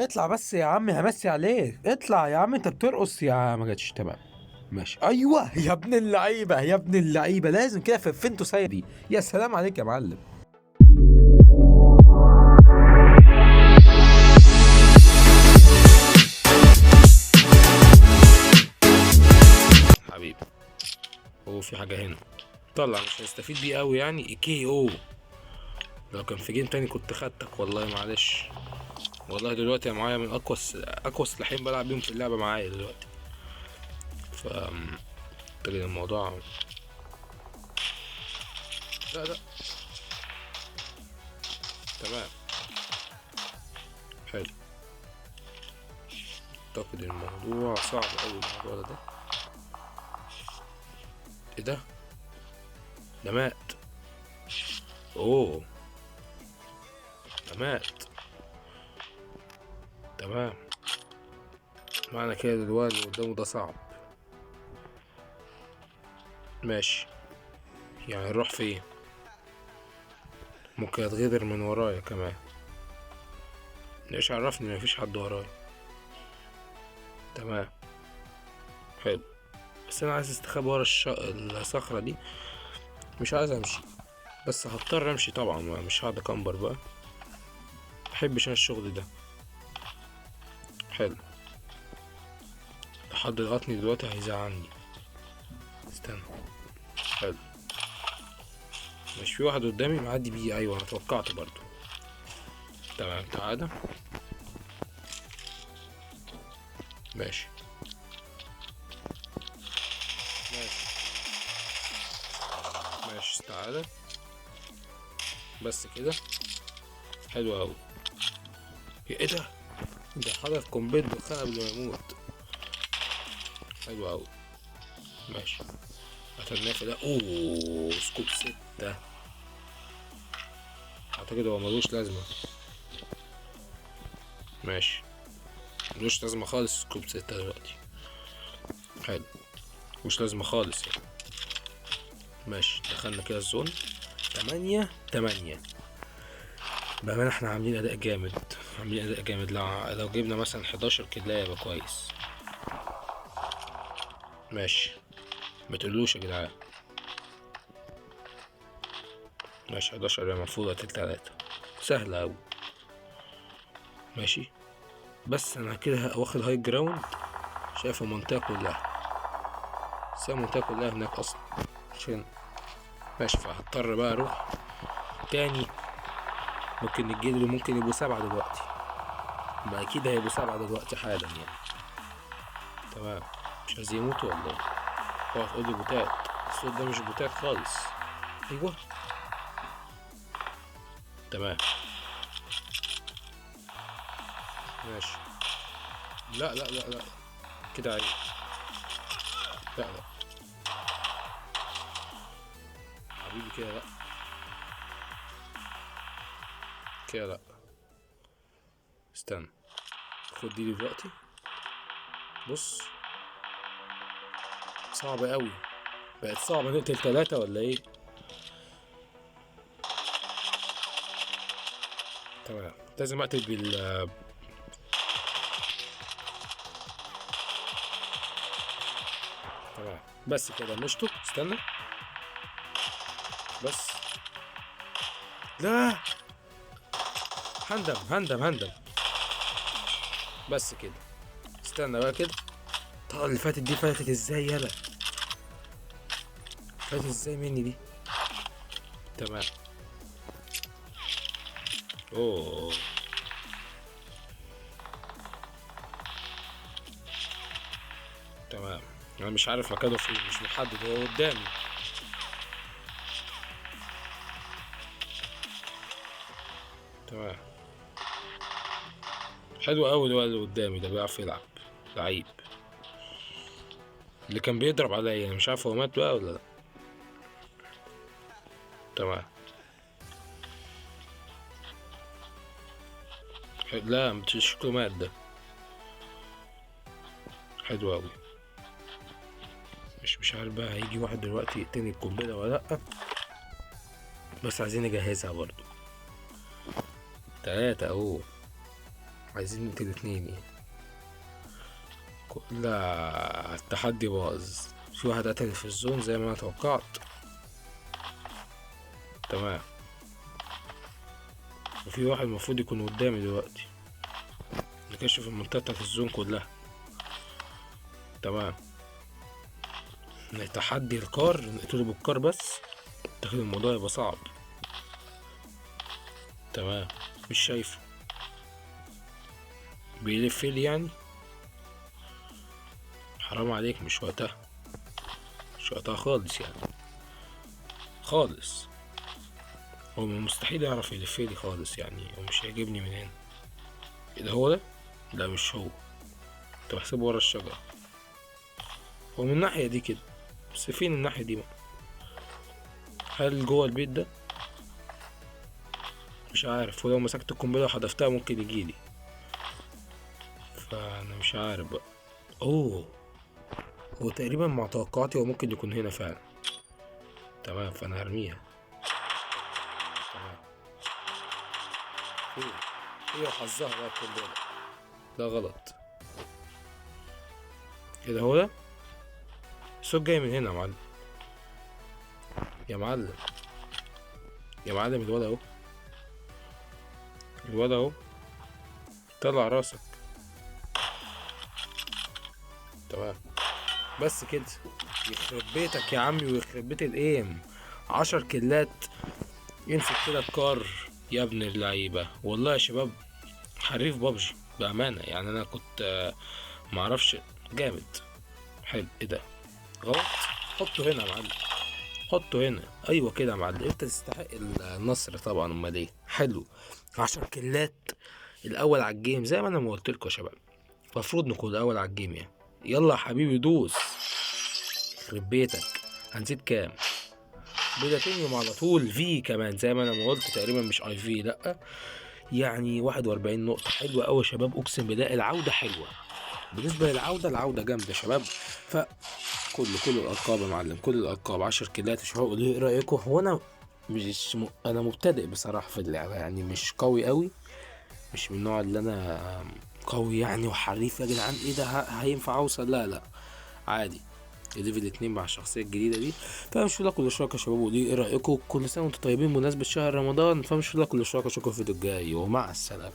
اطلع بس يا عم، همسي عليك، اطلع يا عم، انت بترقص يا ما جاتش. تمام ماشي. ايوه يا ابن اللعيبة، يا ابن اللعيبة، لازم كده في فينتو سيدي. يا سلام عليك يا معلم. حبيبي هو في حاجة هنا طلع مش هيستفيد بيه قوي يعني. كي او لو كان في game تاني كنت خدتك والله، معلش والله. دلوقتي معايا من اقوى سلاحين بلعب بيهم في اللعبة معايا دلوقتي، ف تجد الموضوع. لا لا تمام حلو. اعتقد الموضوع صعب قوي الموضوع ده. ايه ده؟ ده مات. اوه ده مات. تمام، معنى كده دلوقتي اللي قدامه ده صعب. ماشي، يعني نروح فين؟ ممكن اتغدر من ورايا كمان. ليش عرفني مفيش حد ورايا؟ تمام حلو، بس انا عايز استخبى ورا الصخرة دي، مش عايز امشي، بس هضطر امشي طبعا، مش هقعد اكمبر بقى، مبحبش انا الشغل ده. حلو، لو حد ضغطني دلوقتي هيزعلني. استنى، حلو، مش في واحد قدامي معدي بيه. ايوه انا توقعت برضو. تمام تعالى، ماشي ماشي ماشي، تعالى بس كده. حلو اوي. ايه ده؟ ده حدف قنبلة دخان قبل ما يموت. حلو اوي ماشي. قتلناه في ده. اوه scope 6، اعتقد هو ملوش لازمة. ماشي ملوش لازمة خالص scope 6 دلوقتي. حلو، ملوش لازمة خالص يعني. ماشي دخلنا كده ال zone. 8-8. بأمانة احنا عاملين أداء جامد، عاملين أداء جامد. لو جبنا مثلا 11 كده يبقى كويس. ماشي ما تقولوش يا جدعان. ماشي 11 يبقى المفروض قتل 3، سهلة أوي. ماشي بس أنا كده واخد high ground، شايف المنطقة كلها، بس المنطقة كلها هناك أصلا مش هنا. ماشي فهضطر بقى أروح تاني. ممكن نتجدل، ممكن يبقوا 7 دلوقتي، ما أكيد هيبقوا 7 دلوقتي حالا يعني. تمام مش عايزين يموتوا ولا إيه؟ اوعى تقول لي بوتات، الصوت ده مش بوتات خالص. أيوه تمام ماشي. لا لا لا لا كده عيب. لا لا حبيبي كده لا، كده لا. استنى خد دي دلوقتي. بص صعب قوي، بقت صعبة نقتل 3 ولا ايه؟ تمام لازم اقتل بال تمام بس كده مشته. استنى بس، لا هندم هندم هندم بس كده. استنى بقى كده. طب اللي فاتت دي فاتت ازاي؟ يلا فاتت ازاي مني دي؟ تمام. اوه تمام، انا مش عارف مكانه فين، مش محدد، هو قدامي. تمام حلو قوي الولد اللي قدامي ده، بيعرف يلعب، لعيب. اللي كان بيضرب عليا انا مش عارف هو مات بقى ولا لا. تمام حلو. لا مش شكله مات ده. حلو قوي. مش عارف بقى هيجي واحد دلوقتي يقتلني القنبلة ولا لأ، بس عايزين نجهزها برضو. 3 اهو. عايزين نقتل 2 يعني. لا التحدي باظ، في واحد قتل في ال zone زي ما انا توقعت. تمام، وفي واحد المفروض يكون قدامي دلوقتي، نكشف المنطقة بتاعت ال zone كلها. تمام، نتحدي الكار، نقتله بالكار بس، اعتقد الموضوع يبقى صعب. تمام، مش شايفه بيلف لي يعني، حرام عليك، مش وقتها، مش وقتها خالص يعني خالص. هو مستحيل يعرف يلف لي خالص يعني، ومش هيجيبني من هنا. ايه ده، هو ده؟ لا مش هو، كنت بحسبه ورا الشجرة. هو من الناحية دي كده، بس فين الناحية دي بقى؟ هل جوه البيت ده؟ مش عارف. ولو مسكت القنبلة وحدفتها ممكن يجيلي، فأنا مش عارف بقى. أوه، هو تقريبا مع توقعاتي هو ممكن يكون هنا فعلا. تمام، فأنا هرميها. تمام، فين هي وحظها بقى القنبلة؟ لا غلط. ايه ده، هو ده؟ الصوت جاي من هنا يا معلم، يا معلم، يا معلم. الواد اهو، الواد اهو، طلع راسك. تمام، بس كده. يخرب بيتك يا عمي ويخرب بيت ال aim. 10 كيلات، يمسك كده الكار يا ابن اللعيبة. والله يا شباب حريف بابجي بأمانة يعني، أنا كنت معرفش. جامد، حلو. ايه ده غلط؟ حطه هنا يا معلم، حطه هنا. ايوه كده يا معلم، انت تستحق النصر طبعا. امال ايه؟ حلو، 10 كيلات، الاول على ال game زي ما انا ما قلت لكم يا شباب، المفروض نكون الاول على ال game يعني. يلا يا حبيبي دوس، يخرب بيتك. هنزيد كام؟ بلاتينيوم على طول، في كمان زي ما انا ما قلت تقريبا، مش اي في، لا يعني 41 نقطة. حلوة قوي يا شباب، اقسم بالله العودة حلوة. بالنسبة للعودة، العودة جامدة يا شباب. ف كل الألقاب يا معلم، كل الألقاب، 10 كيلات يا شباب. قولوا لي ايه رأيكم؟ هو أنا مش أنا مبتدئ بصراحة في اللعبة يعني، مش قوي قوي، مش من النوع اللي أنا قوي يعني وحريف يا جدعان. ايه ده، هينفع أوصل؟ لا لا، عادي. level 2 مع الشخصية الجديدة دي. فمش like والاشتراك يا شباب، وقولوا لي ايه رأيكم. كل سنة وانتم طيبين بمناسبة شهر رمضان. فمش like والاشتراك، اشوفكم في الفيديو الجاي، ومع السلامة.